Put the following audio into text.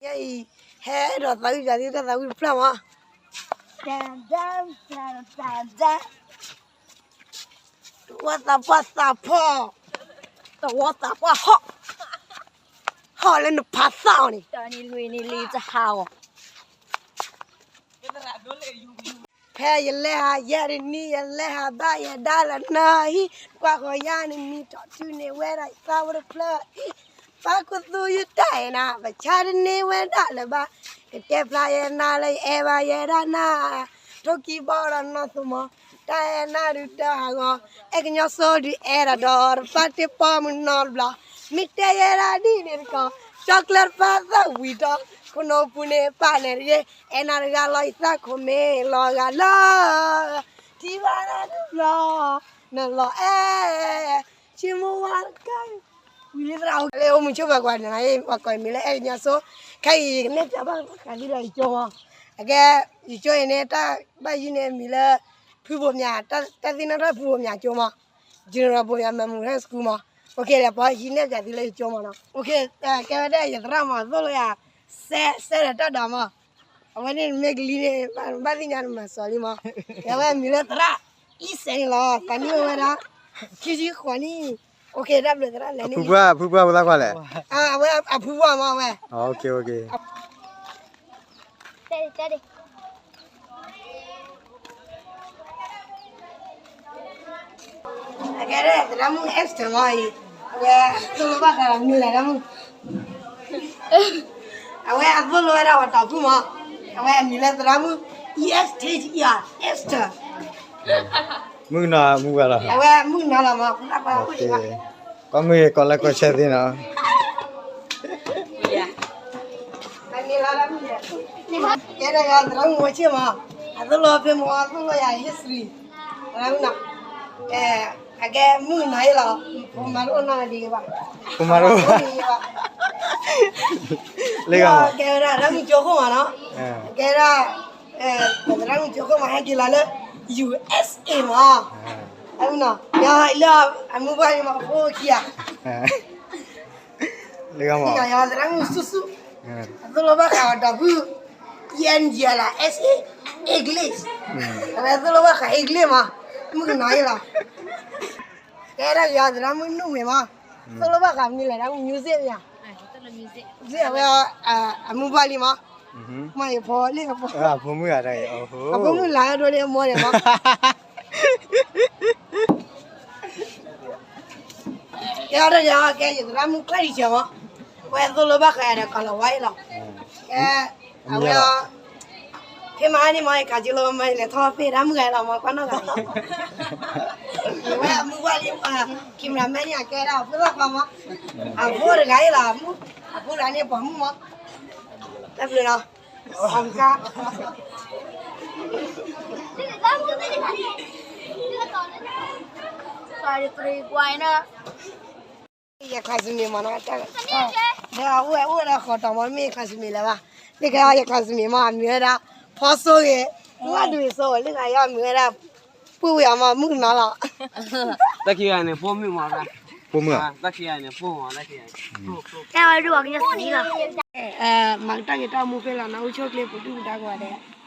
ယဲအံၤ ဟဲအဲၣ်ဒိးသးဝံၣ်ပၠးသုတၢ်သးဝံၣ်တဖျၢၣ်မး, တၢ် တၢ် တၢ် တၢ် တၢ် တဝီသးပှၢ်သးဖီၣ်, တဝီသးပှၢ်ဟီၣ်, ဟီၣ်လၢနဖးသၣ်အီၤန့ၣ်, တၢ်န့ၣ်လွံၢ်န့ၣ်လံတဟးအီၤ ဖဲယလဲၤဟးယဲတနံၤ ယလဲၤဟးဘၣ်ယဲဒါလၢနဟံၣ်, ကွၢ်ဃီၤယၤနမံၤထီၣ်တုၤန့ၣ်ဝဲဒၣ်ယသးဝဲတဖျၢၣ်အံၤ, ပၢ်ကူသူယတၢ်အဲၣ်နၤ ပဆါတန့ၢ်ဝဲဒၣ်လၢၤဘၣ်, ကတဲဖျါယဲနၤလၢယအဲၣ်ဘၣ်ယဲဒၣ်နၤ, ထိၣ်ကံဘီဒီးနီၢ်သိမီၤ, တၢ်အဲၣ်နၤဒုးတဟးဂီၤ, အဲၣ်ကညီစိဒုးအဲၣ်ဒၣ်ဒီး တပၢ်တ့ပီမုၢ်နီၢ်တဘျီ, မ့ၢ်တဲယဲဒၣ်ဒ်န့ၣ်တကီး, ကၠီကျၢၢ်တပၢ်သၣ်ဝံၤဒီး, ခိၣ်နူာ်ပူၤန့ၣ်ပာ်နဲၣ်တဂ့ၤ, အဲၣ်နၤတဂၤလီၤယသးခိၣ်မ့ၢ်လီၤဂာ်လၢ ထံဘၣ်နၤတဘျီ, နလီၤအဲၣ်, ဆိကမိၣ်ဝါတကါ, ဝံၤလၢသရၣ်အိၣ်လၢအိၣ်မုာ်ဆိဘၣ်ကွၢ်န့ၣ်, ပှၤကိးမံၤလၢအဲၣ်ကညီစိ, ခဲအံၤယကနဲၣ်ပၠးဘၣ်ဃးဒ်ဒီးယကၠိမး, အကဲ, ယကၠိအံၤန့ၣ် တၢ်ဘၣ်ယုၢ်န့ၣ်မံၤလၢ ဖုဘိးမၠး, တၢ်သ့ၣ်နီၣ်ထီၣ်ဖုဘိးမၠးကၠိမး, General ဘိးမၠး Memorial School မး, လဲၤပှၤဟံးနဲၣ်ပၠးသုလၢယကၠိမးနီၤ, ကဲဝဲဒၣ်ယသရၣ်မး သိၣ်လိယၤ, စဲဒီးတၢ်ဒိးမး, အဝဲန့ၣ်မ့ၢ်ကလံၤန့ၣ် ဘၣ်သ့ၣ်ညါနမၤစီၤလံမး, အဝဲမံၤလၢသရၣ်, အံၤစဲန့ၣ်လီၤ, သးနံၣ်အိၣ်ဝဲဒၣ်, ခံဆံဃိးနံၣ်, တၢ်ဘျုးသရၣ်လဲၣ်န့ၣ်, ဖုပှၢ်ဖုပှၢ်ဖိသၣ်ခွါလဲၣ်, အဝဲအဖုပှၢ်မးဝဲ, အကဲဒၣ်သရၣ်မုၣ် Esther မးအံၤ, အဝဲသိၣ်လိဘၣ်ဃးမုၢ်လဲၤဒၣ်မုၣ်, အဝဲအသိၣ်လိဝဲဒၣ်ပှၤတီၤဖုမး, အဝဲအမံၤလၢသရၣ်မုၣ် Esther, Esther, မုၣ်ကနီၤမုၣ်ဘၣ်လီၤ, အဝဲမုၣ်ကနီၤလီၤမး, ကီၢ်မုၢ်ကိးလၢကိးဆၢသ့နီၤ ကဲဒၣ်ယၤသရၣ်မုၣ်ဝဲဆ့ၣ်မး, အသိၣ်လိဖဲမး အသိၣ်လိယၤ history, သရၣ်မုၣ်နီၤ, အကဲမုၣ်ကနီၤအံၤလီၤ, ဖိမါတအိၣ်နီတဂၤဒံးဘၣ်, ဖိမါတအိၣ်, လၢကဲဝဲဒၣ်သရၣ်မုၣ်ကၠိခိၣ်မးနီၤ, ကဲဒၣ်, သရၣ်မုၣ်ကၠိခိၣ်မး ဟဲက့ၤလီၤလၢ USA မး, သရၣ်မုၣ်နီၤ, ယၤလၢအမုၢ်ဘၣ်လံမး အဖိခံဂၤ လၢဂၤမး, ယၤသရၣ်မုၣ်ဆူၣ်ဆူၣ်, အသိၣ်လိဘၣ်ဃးဒီးဖု, ယဲၢ်နံၣ်ယဲၢ်လါ SA, English, အဝဲသိၣ်လိဘၣ်ဃး English မး, မုၣ်ကနီၤအံၤလီၤ, ကဲဒၣ်ယၤသရၣ်မုၣ်နုာ်ဝဲမး, သိၣ်လိဘၣ်ဃးမနုၤလဲၣ် ဒၣ် music မး, အဝဲ, အမုၢ်ဘၣ်လံမး, မးယဖိလံ, အဖိမုၣ်, အဖိမုၣ်လၢဒိလံအမိၢ်န့ၣ်မး ကဲအီၤတယၤကဲ ယသရၣ်မုၣ် Clarence မး, ဝဲသိၣ်လိဘၣ်ဃးဒီးကီၤလၤဝါအံၤလီၤ, ကဲ, အဝဲအီၤ, ဖဲမဟါန့ၣ်မး ယကးက့ၤလီၤမး လဲၤထီၣ်ဖဲတၢ်မုၣ်ဂၤလီၤမး ကွၢ်နီၣ်ဂၤ, ဝဲအမုၢ်ဘၣ်လံ, camera man န့ၣ် အကဲဒၣ်အဖိသၣ်ခွါမး, အဖိတဂၤအံၤလီၤ, အဖိတဂၤန့ၣ် ပိာ်မုၣ်မး, တၢ်ဘျုးလီၤ, အကါ ယ classmate မးနီၤ, ဒီးအဝဲအိၣ်ဝဲဒၣ်ဃီတီၤမး မ့ၢ် classmate လၢၤဘၣ်, လၢကယၤ classmate မး အမံၤဝဲဒၣ် ဖီစိဂ့ၤ, ဝၣ်ဒုးစိဂ့ၤ လၢကယၤမံၤဝဲဒၣ် ပုၢ်ဝဲအီၤမး မုၣ်ကနီၤလီၤ, တၢ်ခံဂၤန့ၣ် ဖိမုၣ်မး, ဖိမုၣ်ဧါ, တၢ်ခံဂၤန့ၣ် ဖိမး, တၢ်ခံဂၤန့ၣ် ဖိမး, တၢ်ခံဂၤန့ၣ် ဖိမး, မၤကတၢ်ဂ့ၤတၢ်မူဖဲလီၤ နၢ်ဟူဆိၣ်ချ့ပဒုၣ်ပဒါကိးဂၤဒဲး